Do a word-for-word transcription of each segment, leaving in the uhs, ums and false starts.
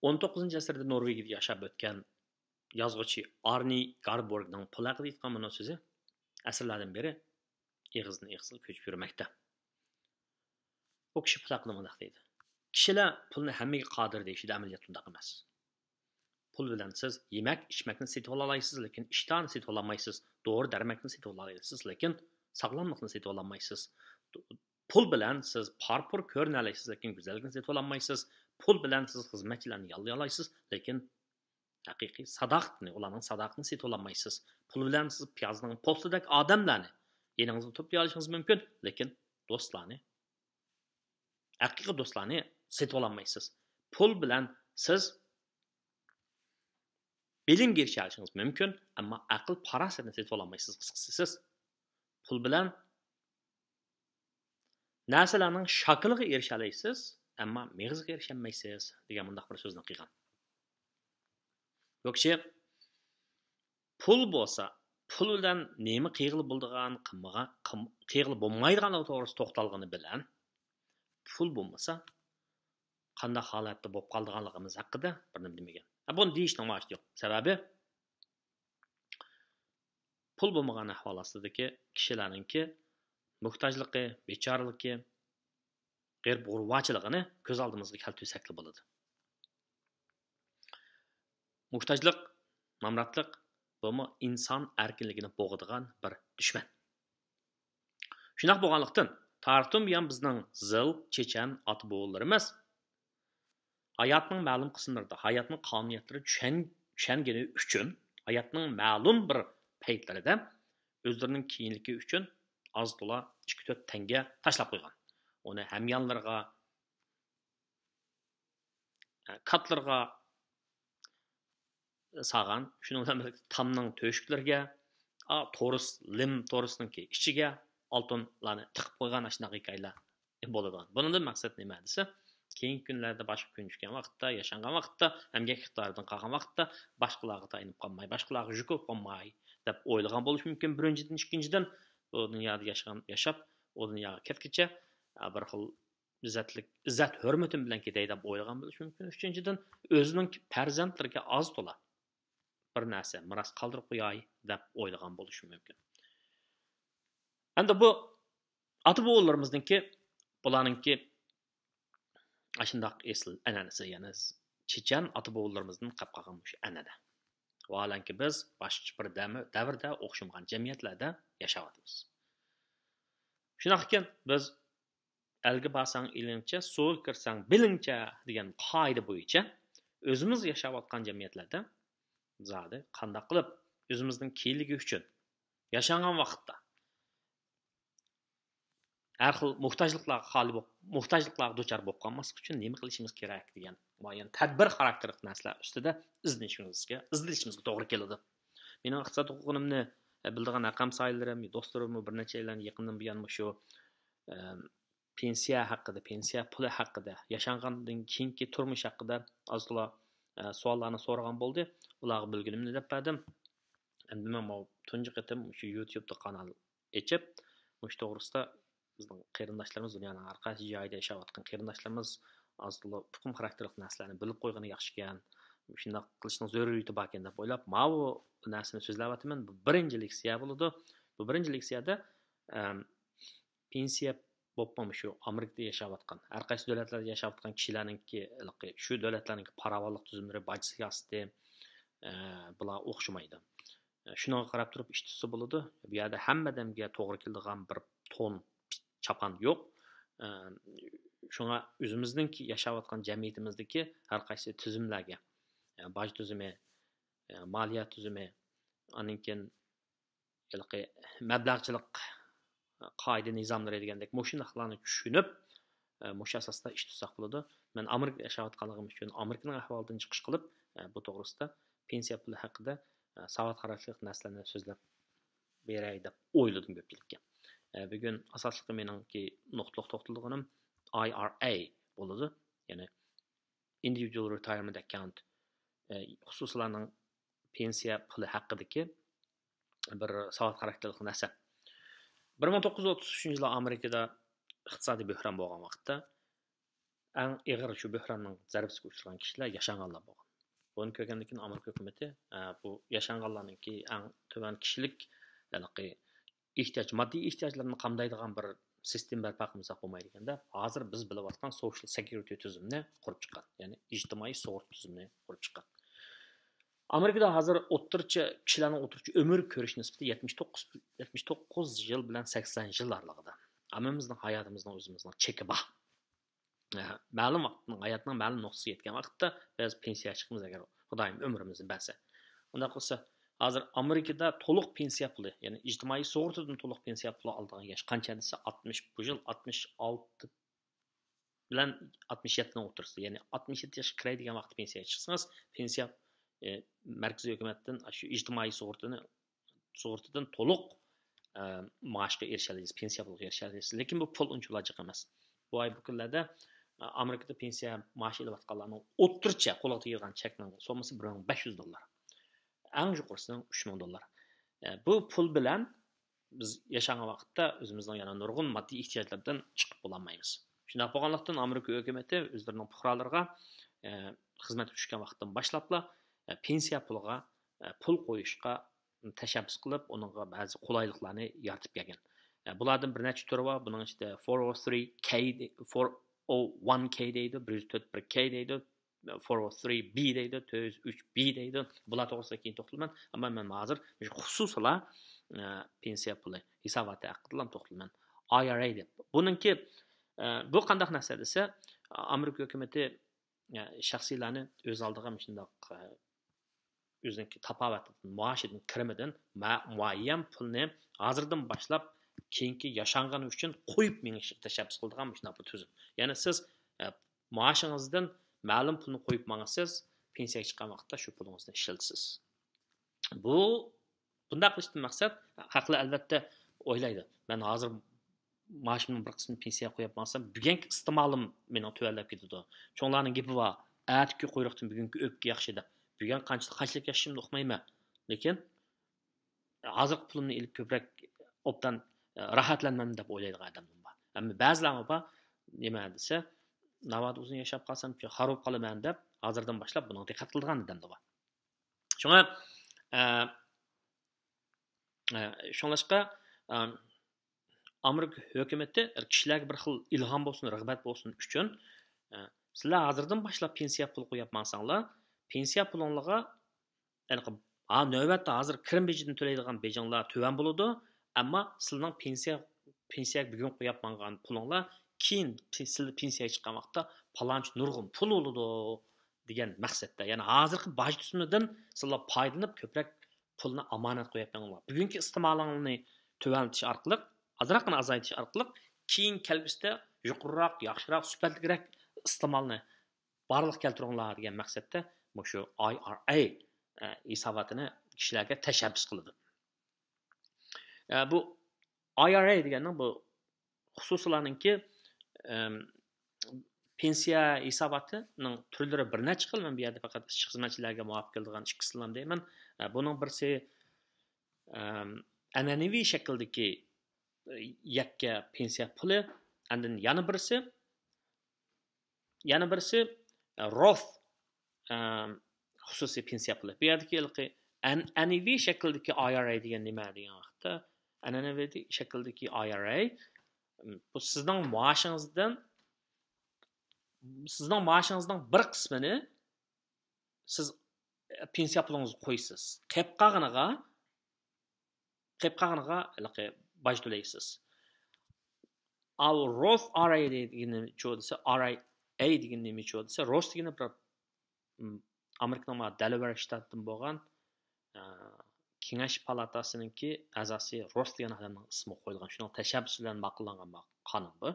ئون توققۇزىنچى ئەسىردە نورۋېگىيەدە ياشاپ ئۆتكەن يازغۇچى ئارنى گاربورگنىڭ پۇل ھەققىدە ئېيتقان مۇنۇ سۆزى ئەسىرلەردىن بېرى ئېغىزدىن ئېغىزغا كۆچۈپ يۈرمەكتە. ئۇ كىشى پۇل ھەققىدە مۇنداق دەيدۇ: كىشىلەر پۇلنى ھەممىگە قادىر دېيىشىدۇ، ئەمەلىيەتتە ئۇنداق ئەمەس. پۇل بىلەن سىز يېمەك، ئىچمەكنى سېتىۋالالايسىز، لېكىن ئىشتىھانى سېتىۋالالمايسىز. دورا دەرمەكنى سېتىۋالالايسىز، لېكىن ساغلاملىقنى سېتىۋالالمايسىز. پۇل بىلەن سىز پارپۇر كۆرۈنەلەيسىز، لېكىن گۈزەللىكنى سېتىۋالالمايسىز. پۇل بىلەن سىز خىزمەتچىلەرنى ياللىيالايسىز، لېكىن ھەقىقىي ساداقىتىنى، ئۇلارنىڭ ساداقىتىنى سېتىۋالالمايسىز. پۇل بىلەن سىز پىيازنىڭ پوستىدەك ئادەملەرنى يېنىڭىزدا توپلىيالىشىڭىز مۇمكىن، لېكىن دوستلارنى، ھەقىقىي دوستلارنى سېتىۋالالمايسىز. پۇل بىلەن سىز بىلىمگە ئېرىشەلىشىڭىز مۇمكىن، ئەمما ئەقىل پاراسەتنى سېتىۋالالمايسىز. قىسقىسى، سىز پۇل بىلەن نەرسىلەرنىڭ شاكىلىغا ئېرىشەلەيسىز، ئەمما مېغىزىغا ئېرىشەلمەيسىز، دېگەن مۇنداق بىر سۆزنى قىلغان. بۇ كىشى پۇل بولسا، پۇل بىلەن نېمە قىلغىلى بولىدىغان، قىلمىغان، قىلم-، قىلغىلى بولمايدىغانلىقى توغرىسىدا توختالغىنى بىلەن، پۇل بولمىسا، قانداق ھالەتتە بولۇپ قالىدىغانلىقىمىز ھەققىدە بىر نېمە دېمىگەن. ھە، بۇنى دېيىشنىڭ ھاجىتى يوق. سەۋەبى، پۇل بولمىغان ئەھۋال ئاستىدىكى كىشىلەرنىڭكى موھتاجلىقى، بىچارىلىكى، غېرىب-غۇرباچىلىقىنى كۆز ئالدىمىزغا كەلتۈرسەكلا بولىدۇ. موھتاجلىق، نامراتلىق، بۇمۇ ئىنسان ئەركىنلىكىنى بوغىدىغان بىر دۈشمەن. شۇنداق بولغانلىقتىن، تارىختىن بۇيان بىزنىڭ زىل، چېچەن ئاتا-بوۋىلىرىمىز ھاياتنىڭ مەلۇم قىسىملىرىدا، ھاياتنىڭ قانۇنىيەتلىرى چۈشەن-، چۈشەنگىنى ئۈچۈن، ھاياتنىڭ مەلۇم بىر پەيتلىرىدە ئۆزلىرىنىڭ كېيىنلىكى ئۈچۈن ئاز-تولا ئىككى-تۆت تەڭگە تاشلاپ قويغان. ئۇنى ھەميانلىرىغا، كاتلىرىغا سالغان، شۇنىڭ بىلەن بىرلىكتە تامنىڭ تۆشۈكلىرىگە، ئا، تورۇس، لىم تورۇسنىڭكى ئىچىگە ئالتۇنلارنى تىقىپ قويغان، ئاشۇنداق ھېكايىلەر بولىدىغان. بۇنىڭدىن مەقسەت نېمە دېسە، كېيىنكى كۈنلەردە باشقا كۈن چۈشكەن ۋاقىتتا، ياشانغان ۋاقىتتا، ئەمگەك ئىقتىدارىدىن قالغان ۋاقىتتا باشقىلارغا تايىنىپ قالماي، باشقىلارغا يۈك بولۇپ قالماي دەپ ئويلىغان بولۇشى مۇمكىن، بىرىنچىدىن. ئىككىنچىدىن، بۇ دۇنيادا ياشىغان، ياشاپ، ئۇ دۇنياغا كەتكىچە، ئە، بىر خىل ئىززەتلىك، ئىززەت ھۆرمىتىم بىلەن كېتەي دەپ ئويلىغان بولۇشى مۇمكىن. ئۈچىنچىدىن، ئۆزىنىڭ پەرزەنتلىرىگە ئاز تولا بىر نەرسە مىراس قالدۇرۇپ قوياي دەپ ئويلىغان بولۇشى مۇمكىن. ئەمدى بۇ ئاتا-بوۋىلىرىمىزنىڭكى، بۇلارنىڭكى ئاشۇنداق ئېسىل ئەنئەنىسى، يەنى چېچەن ئاتا-بوۋىلىرىمىزدىن قېلىپ قالغان مۇشۇ ئەنئەنە. ۋاھالەنكى، بىز باشقىچە بىر دەم-، دەۋردە، ئوخشىمىغان جەمئىيەتلەردە ياشاۋاتىمىز. شۇنداق ئىكەن، بىز «ئەلگە بارساڭ ئېلىڭچە، سۇغا كىرسەڭ بېلىڭچە» دېگەن قائىدە بويىچە ئۆزىمىز ياشاۋاتقان جەمئىيەتلەردە زادى قانداق قىلىپ ئۆزىمىزنىڭ كېيىنلىكى ئۈچۈن ياشانغان ۋاقىتتا ھەر خىل موھتاجلىقلارغا خالىي بولۇپ، موھتاجلىقلارغا دۇچار بولۇپ قالماسلىق ئۈچۈن نېمە قىلىشىمىز كېرەك دېگەن مۇئەييەن تەدبىر خاراكتېرلىق نەرسىلەر ئۈستىدە ئىزدىنىشىمىزگە، ئىزدىنىشىمىزگە توغرا كېلىدۇ. مېنىڭ ئىقتىساد ھوقۇقىنى بىلىدىغان ھەمسايىلىرىم، دوستلىرىممۇ بىر نەچچەيلەن يېقىندىن بۇيان مۇشۇ، ئەم، پېنسىيە ھەققىدە، پېنسىيە پۇلى ھەققىدە، ياشانغاندىن كېيىنكى تۇرمۇش ھەققىدە ئاز تولا، ئە، سوئاللارنى سورىغان بولدى. ئۇلارغا بىلگىنىمنى دەپ بەردىم. ئەمدى مەن ماۋۇ تۇنجى قېتىم مۇشۇ يۇتيۇبتا قانال ئېچىپ، مۇشۇ توغرىسىدا بىزنىڭ قېرىنداشلىرىمىز، دۇنيانىڭ ھەر قايسى جايىدا ياشاۋاتقان قېرىنداشلىرىمىز ئاز تولا ئۇقۇم خاراكتېرلىك نەرسىلەرنى بىلىپ قويغىنى ياخشىكەن، شۇنداق قىلىشنىڭ زۆرۈرىيىتى باركەن دەپ ئويلاپ، ماۋۇ نەرسىنى سۆزلەۋاتىمەن. بۇ بىرىنچى لېكسىيە بولىدۇ. بۇ بىرىنچى لېكسىيەدە، ئەم، پېنسىيە بولۇپمۇ شۇ ئامېرىكىدا ياشاۋاتقان، ھەر قايسى دۆلەتلەردە ياشاۋاتقان كىشىلەرنىڭكى، ھېلىقى شۇ دۆلەتلەرنىڭكى پاراۋانلىق تۈزۈملىرى، باج سىياسىتى، ئە، بۇلار ئوخشىمايدۇ. شۇنىڭغا قاراپ تۇرۇپ ئىش تۇتسا بولىدۇ. بۇ يەردە ھەممە ئادەمگە توغرا كېلىدىغان بىر تون، چاپان يوق. ئە، شۇڭا ئۆزىمىزنىڭكى ياشاۋاتقان جەمئىيىتىمىزدىكى ھەر قايسى تۈزۈملەرگە، ئە، باج تۈزۈمى، ئە، مالىيە تۈزۈمى، ئاندىن كېيىن ھېلىقى مەبلەغچىلىك قائىدە نىزاملىرى دېگەندەك مۇشۇنداقلارنى چۈشىنىپ، ئە، مۇشۇ ئاساستا ئىش تۇتساق بولىدۇ. مەن ئامېرىكىدا ياشاۋاتقانلىقىم ئۈچۈن ئامېرىكىنىڭ ئەھۋالىدىن چىقىش قىلىپ، ئە، بۇ توغرىسىدا پېنسىيە پۇلى ھەققىدە، ئە، ساۋات خاراكتېرلىك نەرسىلەرنى سۆزلەپ بېرەي دەپ ئويلىدىم كۆپچىلىككە. ئە، بۈگۈن ئاساسلىقى مېنىڭكى نۇقتىلىق توختىلىدىغىنىم ئاي ئار ئەي بولىدۇ. يەنى individual retirement account، ئە، خۇسۇسىيلارنىڭ پېنسىيە پۇلى ھەققىدىكى بىر ساۋات خاراكتېرلىك نەرسە. بىر مىڭ توققۇز يۈز ئوتتۇز ئۈچىنچى يىلى ئامېرىكىدا ئىقتىسادىي بۆھران بولغان ۋاقىتتا، ئەڭ ئېغىر شۇ بۆھراننىڭ زەربىسىگە ئۇچرىغان كىشىلەر ياشانغانلار بولغان. بۇنى كۆرگەندىن كېيىن ئامېرىكا ھۆكۈمىتى، ئە، بۇ ياشانغانلارنىڭكى ئەڭ تۆۋەن كىشىلىك ھېلىقى ئېھتىياج، ماددىي ئېھتىياجلىرىنى قامدايدىغان بىر سىستېما بەرپا قىلمىساق بولمايدىكەن دەپ، ھازىر بىز بىلىۋاتقان سوشىيال سېكيۇرىتى تۈزۈمىنى قۇرۇپ چىققان، يەنى ئىجتىمائىي سۇغۇرتا تۈزۈمىنى قۇرۇپ چىققان. ئامېرىكىدا ھازىر ئوتتۇرىچە، كىشىلەرنىڭ ئوتتۇرىچە ئۆمۈر كۆرۈش نىسبىتى يەتمىش توققۇز، يەتمىش توققۇز يىل بىلەن سەكسەن يىل ئارىلىقىدا. ھەممىمىزنىڭ ھاياتىمىزنىڭ ئۆزىمىزنىڭ چېكى بار. ئە، مەلۇم ۋاقىتنىڭ، ھاياتنىڭ مەلۇم نۇقتىسىغا يەتكەن ۋاقىتتا بىز پېنسىيەگە چىقىمىز، ئەگەر خۇدايىم ئۆمرىمىزنى بەرسە. ئۇنداق بولسا، ھازىر ئامېرىكىدا تولۇق پېنسىيە پۇلى، يەنى ئىجتىمائىي سۇغۇرتىدىن تولۇق پېنسىيە پۇلى ئالىدىغان ياش قانچە دېسە، ئاتمىش، بۇ يىل ئاتمىش ئالتە بىلەن ئاتمىش يەتتىنىڭ ئوتتۇرىسىدا، يەنى ئاتمىش يەتتە ياشقا كىرەي دېگەن ۋاقىتتا پېنسىيەگە چىقسىڭىز، پېنسىيە، ئى، مەركىزىي ھۆكۈمەتتىن شۇ ئىجتىمائىي سۇغۇرتىنى، سۇغۇرتىدىن تولۇق، ئە، مائاشقا ئېرىشەلەيسىز، پېنسىيە پۇلىغا ئېرىشەلەيسىز. لېكىن بۇ پۇل ئۇنچىۋالا جىق ئەمەس. بۇ ئاي، بۇ كۈنلەردە، ئە، ئامېرىكىدا پېنسىيە مائاش ئېلىۋاتقانلارنىڭ ئوتتۇرىچە قولىغا تېگىدىغان چەكنىڭ سوممىسى بىر مىڭ بەش يۈز دوللار. ئەڭ يۇقىرىسىنىڭ ئۈچ مىڭ دوللار. ئە، بۇ پۇل بىلەن بىز ياشانغان ۋاقىتتا ئۆزىمىزنىڭ يەنە نۇرغۇن ماددىي ئېھتىياجلاردىن چىقىپ بولالمايمىز. شۇنداق بولغانلىقتىن، ئامېرىكا ھۆكۈمىتى ئۆزلىرىنىڭ پۇقرالىرىغا، ئە، خىزمەتكە چۈشكەن ۋاقىتتىن باشلاپلا، ئە، پېنسىيە پۇلىغا، ئە، پۇل قويۇشقا تەشەببۇس قىلىپ، ئۇنىڭغا بەزى قولايلىقلارنى يارىتىپ كەلگەن. ئە، بۇلاردىن بىر نەچچە تۈرى بار. بۇنىڭ ئىچىدە فور ئو ثرى كەي، فور ئو ۋان كەي دەيدۇ، بىر يۈز تۆت بىر كەي دەيدۇ، فور ئو ثرى بى دەيدۇ، تۆت يۈز ئۈچ بى دەيدۇ. بۇلار توغرىسىدا كېيىن توختىلىمەن. ئەمما مەن ھازىر مۇشۇ خۇسۇسىيلا، ئە، پېنسىيە پۇلى ھېساباتى ھەققىدىلا توختىلىمەن. ئاي ئار ئەي دەپ. بۇنىڭكى، ئە، بۇ قانداق نەرسە دېسە، ئامېرىكا ھۆكۈمىتى، ئە، شەخسىيلەرنى ئۆز ئالدىغا مۇشۇنداق، ئە، ئۆزىنىڭكى تاپاۋىتىدىن، مائاشىدىن، كىرىمىدىن مە-، مۇئەييەن پۇلنى ھازىردىن باشلاپ كېيىنكى ياشانغىنى ئۈچۈن قويۇپ مېڭىشىغا تەشەببۇس قىلىدىغان مۇشۇنداق بىر تۈزۈم. يەنى سىز، ئە، مائاشىڭىزدىن مەلۇم پۇلنى قويۇپ ماڭىسىز، پېنسىيەگە چىققان ۋاقىتتا شۇ پۇلىڭىزنى ئىشلىتىسىز. بۇ، بۇنداق قىلىشتىن مەقسەت، خەقلەر ئەلۋەتتە ئويلايدۇ، مەن ھازىر مائاشىمنىڭ بىر قىسمىنى پېنسىيەگە قويۇپ ماڭسام، بۈگۈنكى ئىستېمالىم مېنىڭ تۆۋەنلەپ كېتىدۇ. چوڭلارنىڭ گېپى بار، ئەتىكى قۇيرۇقتىن بۈگۈنكى ئۆپكە ياخشى دەپ. بۈگۈن قانچە، قانچىلىك ياشىشىمنى ئۇقمايمەن. لېكىن ھازىرقى پۇلۇمنى ئېلىپ كۆپرەك ئوبدان، ئە، راھەتلەنمەن دەپ ئويلايدىغان ئادەملەر بار. ئەمما بەزىلەرمۇ بار، نېمە دېسە، ناۋادا ئۇزۇن ياشاپ قالسام، خار بولۇپ قالىمەن دەپ ھازىردىن باشلاپ بۇنىڭغا دىققەت قىلىدىغان ئادەملەر بار. شۇڭا، ئە، ئە، شۇڭلاشقا، ئە، ئامېرىكا ھۆكۈمىتى كىشىلەرگە بىر خىل ئىلھام بولسۇن، رىغبەت بولسۇن ئۈچۈن، ئە، سىلەر ھازىردىن باشلاپ پېنسىيە پۇل قويۇپ ماڭساڭلار، پېنسىيە پۇلۇڭلارغا ھېلىقى، ھا، نۆۋەتتە ھازىر كىرىم بېجىدىن تۆلەيدىغان بېجىڭلار تۆۋەن بولىدۇ، ئەمما سىلىنىڭ پېنسىيە، پېنسىيەگە بۈگۈن قويۇپ ماڭغان پۇلۇڭلار كېيىن پې-، سىلەر پېنسىيەگە چىققان ۋاقىتتا پالانچە نۇرغۇن پۇل بولىدۇ دېگەن مەقسەتتە. يەنى ھازىرقى باج تۈزۈمىدىن سىلەر پايدىلىنىپ كۆپرەك پۇلنى ئامانەت قويۇپ مېڭىڭلار. بۈگۈنكى ئىستېمالىڭلارنى تۆۋەنلىتىش ئارقىلىق، ئازراققىنا ئازايتىش ئارقىلىق كېيىن كەلگۈسىدە يۇقىرىراق، ياخشىراق، سۈپەتلىكرەك ئىستېمالنى بارلىققا كەلتۈرۈڭلار دېگەن مەقسەتتە مۇشۇ ئاي ئار ئەي، ئە، ھېساباتىنى كىشىلەرگە تەشەببۇس قىلىدۇ. ئە، بۇ ئاي ئار ئەي دېگەننىڭ بۇ خۇسۇسىيلارنىڭكى، ئەم، پېنسىيە ھېساباتىنىڭ تۈرلىرى بىر نەچچە خىل. مەن بۇ يەردە پەقەت ئىشچى خىزمەتچىلەرگە مۇۋاپىق كېلىدىغان ئىككىسىنى دەيمەن. ئە، بۇنىڭ بىرسى، ئەم، ئەنئەنىۋى شەكىلدىكى يەككە پېنسىيە پۇلى، ئاندىن يەنە بىرسى، يەنە بىرسى، ئە، روث، ئە، خۇسۇسىي پېنسىيە پۇلى. بۇ يەردىكى ھېلىقى ئەن-، ئەنئەنىۋى شەكىلدىكى ئاي ئار ئەي دېگەن نېمە دېگەن ۋاقىتتا، ئەنئەنىۋى شەكىلدىكى ئاي ئار ئەي، بۇ سىزنىڭ مائاشىڭىزدىن، سىزنىڭ مائاشىڭىزنىڭ بىر قىسمىنى سىز پېنسىيە پۇلىڭىزغا قويىسىز. قېلىپ قالغىنىغا، قېلىپ قالغىنىغا ھېلىقى باج تۆلەيسىز. ئاۋۇ روث ئاي ئار ئەي دېگىنى نېمىچۇ دېسە، ئاي ئار ئەي دېگىنى نېمىچۇ دېسە، روث دېگىنى بىر، م، ئامېرىكىنىڭ مانا دېلۋېر شتاتىدىن بولغان، ئە، كېڭەش پالاتاسىنىڭكى ئەزاسى روس دېگەن ئادەمنىڭ ئىسمىغا قويۇلغان، شۇنىڭ تەشەببۇسى بىلەن ماقۇللانغان بۇ قانۇن بۇ.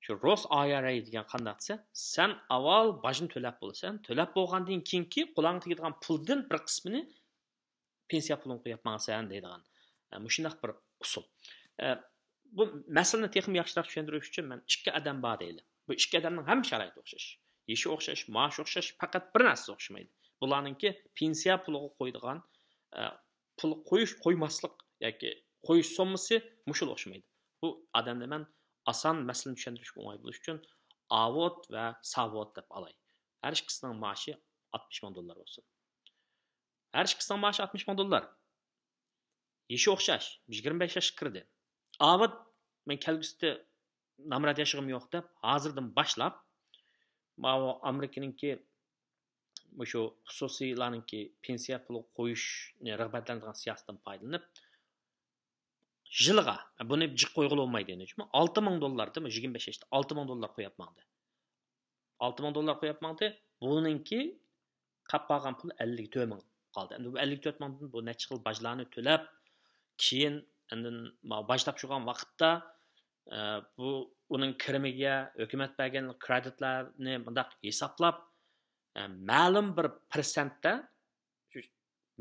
شۇ روس ئاي ئار ئەي دېگەن قانداق دېسە، سەن ئاۋۋال باجنى تۆلەپ بولىسەن، تۆلەپ بولغاندىن كېيىنكى قولۇڭغا تېگىدىغان پۇلدىن بىر قىسمىنى پېنسىيە پۇلۇڭغا قويۇپ ماڭىسەن دەيدىغان، ئە، مۇشۇنداق بىر ئۇسۇل. ئە، بۇ مەسىلىنى تېخىمۇ ياخشىراق چۈشەندۈرۈش ئۈچۈن مەن ئىككى ئادەم بار دەيلى. بۇ ئىككى ئادەمنىڭ ھەممە شارائىتى ئوخشاش. يېشى ئوخشاش، مائاشى ئوخشاش، پەقەت بىر نەرسىسى ئوخشىمايدۇ. بۇلارنىڭكى پېنسىيە پۇلىغا قويىدىغان، ئە، پۇل قويۇش، قويماسلىق ياكى قويۇش سوممىسى مۇشۇلا ئوخشىمايدۇ. بۇ ئادەمنى مەن ئاسان مەسىلىنى چۈشەندۈرۈشكە ئوڭاي بولۇش ئۈچۈن ئاۋۇت ۋە ساۋۇت دەپ ئالاي. ھەر ئىككىسىنىڭ مائاشى ئاتمىش مىڭ دوللار بولسۇن. ھەر ئىككىسىنىڭ مائاشى ئاتمىش مىڭ دوللار. يېشى ئوخشاش، يىگىرمە بەش ياشقا كىردى. ئاۋۇت، مەن كەلگۈسىدە نامرات ياشىغۇم يوق دەپ، ھازىردىن باشلاپ، ماۋۇ ئامېرىكىنىڭكى مۇشۇ خۇسۇسىيلارنىڭكى پېنسىيە پۇلى قويۇشنى رىغبەتلەندۈرىدىغان سىياسىتىدىن پايدىلىنىپ، يىلىغا، بۇنى جىق قويغىلى بولمايدۇ، نېمە ئۈچۈن؟ ئالتە مىڭ دوللار، دېمە، يىگىرمە بەش ياشتا ئالتە مىڭ دوللار قويۇپ ماڭدى. ئالتە مىڭ دوللار قويۇپ ماڭدى. بۇنىڭكى قاپ قالغان پۇل ئەللىك تۆت مىڭ قالدى. ئەمدى بۇ ئەللىك تۆت مىڭدىن بۇ نەچچە خىل باجلارنى تۆلەپ، كېيىن ئاندىن ما-، باج تاپشۇرغان ۋاقىتتا، ئە، بۇ ئۇنىڭ كىرىمىگە ھۆكۈمەت بەرگەن كرېدىتلارنى مۇنداق ھېسابلاپ، ئە، مەلۇم بىر پىرسەنتتە،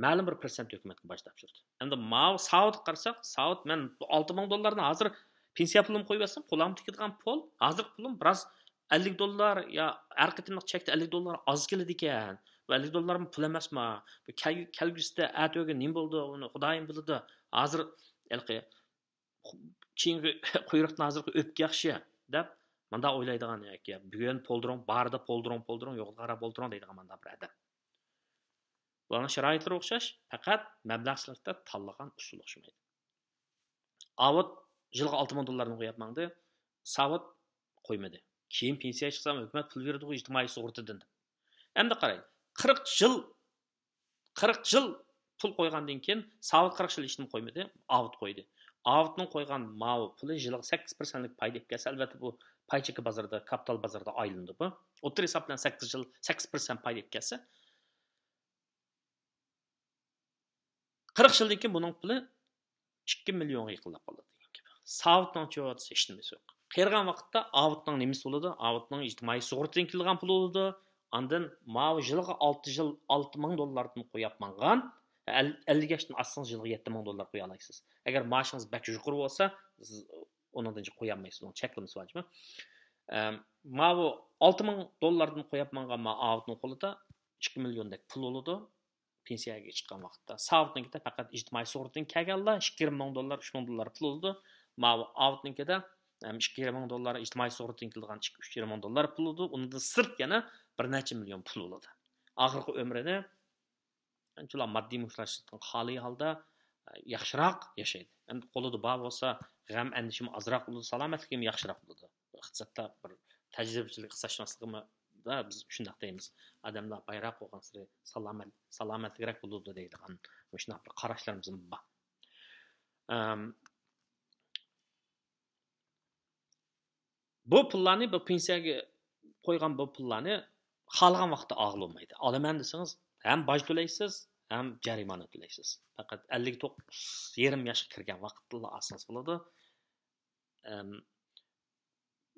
مەلۇم بىر پىرسەنت ھۆكۈمەتكە باج تاپشۇردى. ئەمدى ماۋۇ ساۋۇتقا قارىساق، ساۋۇت، مەن بۇ ئالتە مىڭ دوللارنى ھازىر پېنسىيە پۇلۇمنى قويۇۋەتسەم، قولۇمغا تىكىدىغان پۇل، ھازىرقى پۇلۇم بىراز ئەللىك دوللار يا ھەر قېتىملىق چەكتە ئەللىك دوللار ئاز كېلىدىكەن. بۇ ئەللىك دوللارمۇ پۇل ئەمەسما؟ بۇ كەل-، كەلگۈسىدە ئەتە ئۆگۈن نېمە بولىدۇ، ئۇنى خۇدايىم بىلىدۇ. ھازىر ھېلىقى كېيىنكى قۇيرۇقتىن ھازىرقى ئۆپكە ياخشى دەپ مۇنداق ئويلايدىغان ياكى بۈگۈن پولدۇرۇڭ، باردا پولدۇرۇڭ، پولدۇرۇڭ، يوقىدا قاراپ ئولتۇرۇڭ دەيدىغان مۇنداق بىر ئادەم. بۇلارنىڭ شارائىتلىرى ئوخشاش، پەقەت مەبلەغچىلىكتە تاللىغان ئۇسۇل ئوخشىمايدۇ. ئاۋۇت يىلغا ئالتە مىڭ دوللارنى قويۇپ ماڭدى، ساۋۇت قويمىدى. كېيىن پېنسىيە چىقسام ھۆكۈمەت پۇل بېرىدىغۇ ئىجتىمائىي سۇغۇرتىدىن دەپ. ئەمدى قارايلى، قىرىق يىل، قىرىق يىل پۇل قويغاندىن كېيىن ساۋۇت قىرىق يىل ھېچنېمە قويمىدى، ئاۋۇت قويدى. ئاۋۇتنىڭ قويغان ماۋۇ پۇلى يىلىغا سەككىز پىرسەنتلىك پايدا ئېلىپ كەلسە، ئەلۋەتتە بۇ پاي چېكى بازىرىدا، كاپىتال بازىرىدا ئايلىنىدۇ بۇ. ئوتتۇرا ھېساب بىلەن سەككىز يىل سەككىز پىرسەنت پايدا ئېلىپ كەلسە، قىرىق يىلدىن كېيىن بۇنىڭ پۇلى ئىككى مىليونغا يېقىنلاپ قالىدۇ دېگەن گەپ. ساۋۇتنىڭچۇ دېسە ھېچنېمىسى يوق. قېرىغان ۋاقىتتا ئاۋۇتنىڭ نېمىسى بولىدۇ؟ ئاۋۇتنىڭ ئىجتىمائىي سۇغۇرتىدىن كېلىدىغان پۇلى بولىدۇ. ئاندىن ماۋۇ يىلغا ئالتە يىل ئالتە مىڭ دوللاردىن قويۇپ ماڭغان، ئەل-، ئەللىك ياشتىن ئاشسىڭىز يىلغا يەتتە مىڭ دوللار قويالايسىز. ئەگەر مائاشىڭىز بەك يۇقىرى بولسا، سىز ئۇنىڭدىن قويالمايسىز، ئۇنىڭ چەكلىمىسى بار جۇمۇ. ئەم، ماۋۇ ئالتە مىڭ دوللاردىن قويۇپ ماڭغان ما ئاۋۇتنىڭ قولىدا ئىككى مىليوندەك پۇل بولىدۇ. پېنسىيەگە چىققان ۋاقىتتا ساۋۇتنىڭكىدە پەقەت ئىجتىمائىي سۇغۇرتىدىن كەلگەنلا ئىككى يېرىم مىڭ دوللار، ئۈچ مىڭ دوللار پۇل بولىدۇ. ماۋۇ ئاۋۇتنىڭكىدە، ئەم، ئىككى يېرىم مىڭ دوللار ئىجتىمائىي سۇغۇرتىدىن كېلىدىغان ئىككى، ئۈچ يېرىم مىڭ دوللار پۇل بولىدۇ. ئۇنىڭدىن سىرت يەنە بىر نەچچە مىليون پۇل بولىدۇ. ئاخىرقى ئۆمرىنى شۇنداق ماددىي مۇشتلاشلىقتىن خالىي ھالدا، ئە، ياخشىراق ياشايدۇ. ئەمدى قولىدا بار بولسا، غەم ئەندىشىمۇ ئازراق بولىدۇ، سالامەتلىكىمۇ ياخشىراق بولىدۇ. ئىقتىسادتا بىر تەجرىبىچىلىك ئىقتىسادشۇناسلىقىمىدا بىز شۇنداق دەيمىز. ئادەملەر بايراق بولغانسېرى سالامەت، سالامەتلىكرەك بولىدۇ دەيدىغان مۇشۇنداق بىر قاراشلىرىمىزمۇ بار. ئەم، بۇ پۇللارنى، بۇ پېنسىيەگە قويغان بۇ پۇللارنى خالىغان ۋاقىتتا ئالغىلى بولمايدۇ. ئالىمەن دېسىڭىز، ھەم باج تۆلەيسىز، ھەم جەرىمانە تۆلەيسىز. پەقەت ئەللىك توققۇز يېرىم ياشقا كىرگەن ۋاقىتتىلا ئالسىڭىز بولىدۇ. ئەم،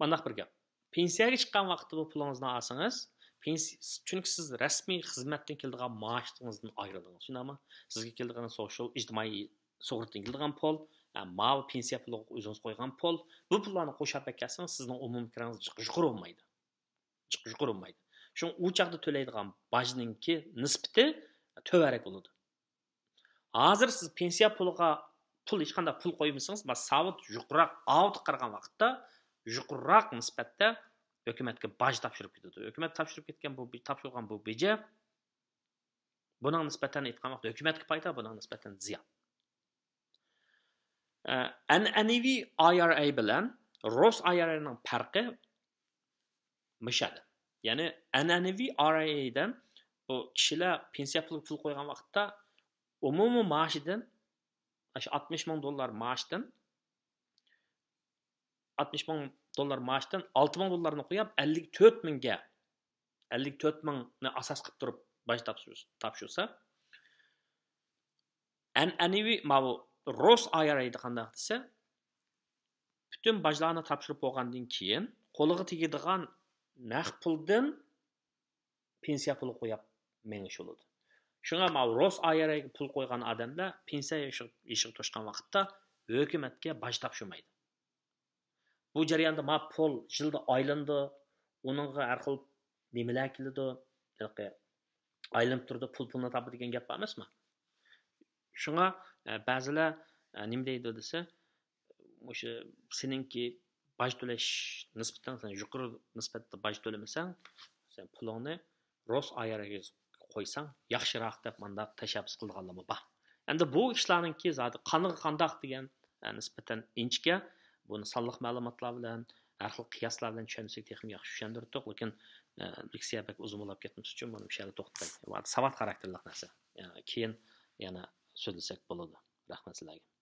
مانداق بىر گەپ. پېنسىيەگە چىققان ۋاقىتتا بۇ پۇلىڭىزنى ئالسىڭىز، پېنسىي-، چۈنكى سىز رەسمىي خىزمەتتىن كېلىدىغان مائاشىڭىزدىن ئايرىلدىڭىز، شۇنداقمۇ؟ سىزگە كېلىدىغان سوشال، ئىجتىمائىي سۇغۇرتىدىن كېلىدىغان پۇل، ھە، ماۋۇ پېنسىيە پۇلىغا ئۆزىڭىز قويغان پۇل، بۇ پۇللارنى قوشاپ ئەكەلسىڭىز، سىزنىڭ ئومۇمىي كىرىڭىز جىق يۇقىرى بولمايدۇ. جىق يۇقىرى بولمايدۇ. شۇڭا ئۇ چاغدا تۆلەيدىغان باجنىڭكى نىسبىتى تۆۋەنرەك بولىدۇ. ھازىر سىز پېنسىيە پۇلىغا پۇل، ھېچقانداق پۇل قويمىسىڭىز، بۇ ساۋۇت يۇقىراق، ئاۋۇتقا قارىغان ۋاقىتتا يۇقىراق نىسبەتتە ھۆكۈمەتكە باج تاپشۇرۇپ كېتىدۇ. ھۆكۈمەت تاپشۇرۇپ كەتكەن بۇ، تاپشۇرغان بۇ بېجى بۇنىڭ نىسبەتەن ئېيتقان ۋاقىتتا ھۆكۈمەتكە پايدا، بۇنىڭ نىسبەتەن زىيان. ئە، ئەنئەنىۋى ئاي ئار ئەي بىلەن روس ئاي ئار ئەينىڭ پەرقى مۇشۇ يەردە. يەنى ئەنئەنىۋى ئاي ئار ئەيدىن بۇ كىشىلەر پېنسىيە پۇلىغا پۇل قويغان ۋاقىتتا ئومۇمىي مائاشىدىن، ئاشۇ ئاتمىش مىڭ دوللار مائاشتىن، ئاتمىش مىڭ دوللار مائاشتىن ئالتە مىڭ دوللارنى قويۇپ، ئەللىك تۆت مىڭگە، ئەللىك تۆت مىڭنى ئاساس قىلىپ تۇرۇپ باج تاپشۇرسا، تاپشۇرسا، ئەنئەنىۋى ماۋۇ روس ئاي ئار ئەيدە قانداق دېسە، پۈتۈن باجلارنى تاپشۇرۇپ بولغاندىن كېيىن، قولىغا تېگىدىغان نەق پۇلدىن پېنسىيە پۇلى قويۇپ مېڭىش بولىدۇ. شۇڭا ماۋۇ روس ئاي ئار ئەيگە پۇل قويغان ئادەملەر پېنسىيە يېشىغا، يېشىغا توشقان ۋاقىتتا ھۆكۈمەتكە باج تاپشۇرمايدۇ. بۇ جەرياندا ما پۇل يىلدا ئايلىنىدۇ، ئۇنىڭغا ھەر خىل نېمىلەر كېلىدۇ، ھېلىقى ئايلىنىپ تۇرىدۇ، پۇل پۇلنى تاپىدۇ دېگەن گەپ بار ئەمەسمۇ؟ شۇڭا، ئە، بەزىلەر، ئە، نېمە دەيدۇ دېسە، مۇشۇ سېنىڭكى باج تۆلەش نىسبىتىڭ، سەن يۇقىرى نىسبەتتە باج تۆلىمىسەڭ، سەن پۇلۇڭنى روس ئايرىغا قويساڭ ياخشىراق دەپ مانداق تەشەببۇس قىلىدىغانلارمۇ بار. ئەمدى بۇ ئىشلارنىڭكى زادى قانىغى قانداق دېگەن، ئە، نىسبەتەن ئىنچىكە. بۇنى سانلىق مەلۇماتلار بىلەن، ھەر خىل قىياسلار بىلەن چۈشەنسەك تېخىمۇ ياخشى چۈشەندۈردۇق. لېكىن، ئە، لېكسىيە بەك ئۇزۇن بولاپ كەتمىسۇن ئۈچۈن بۇنى مۇشۇ يەردە توختىتاي. ساۋات خاراكتېرلىق نەرسە. يەنە كېيىن يەنە سۆزلىسەك بولىدۇ. رەھمەت سىلەرگە.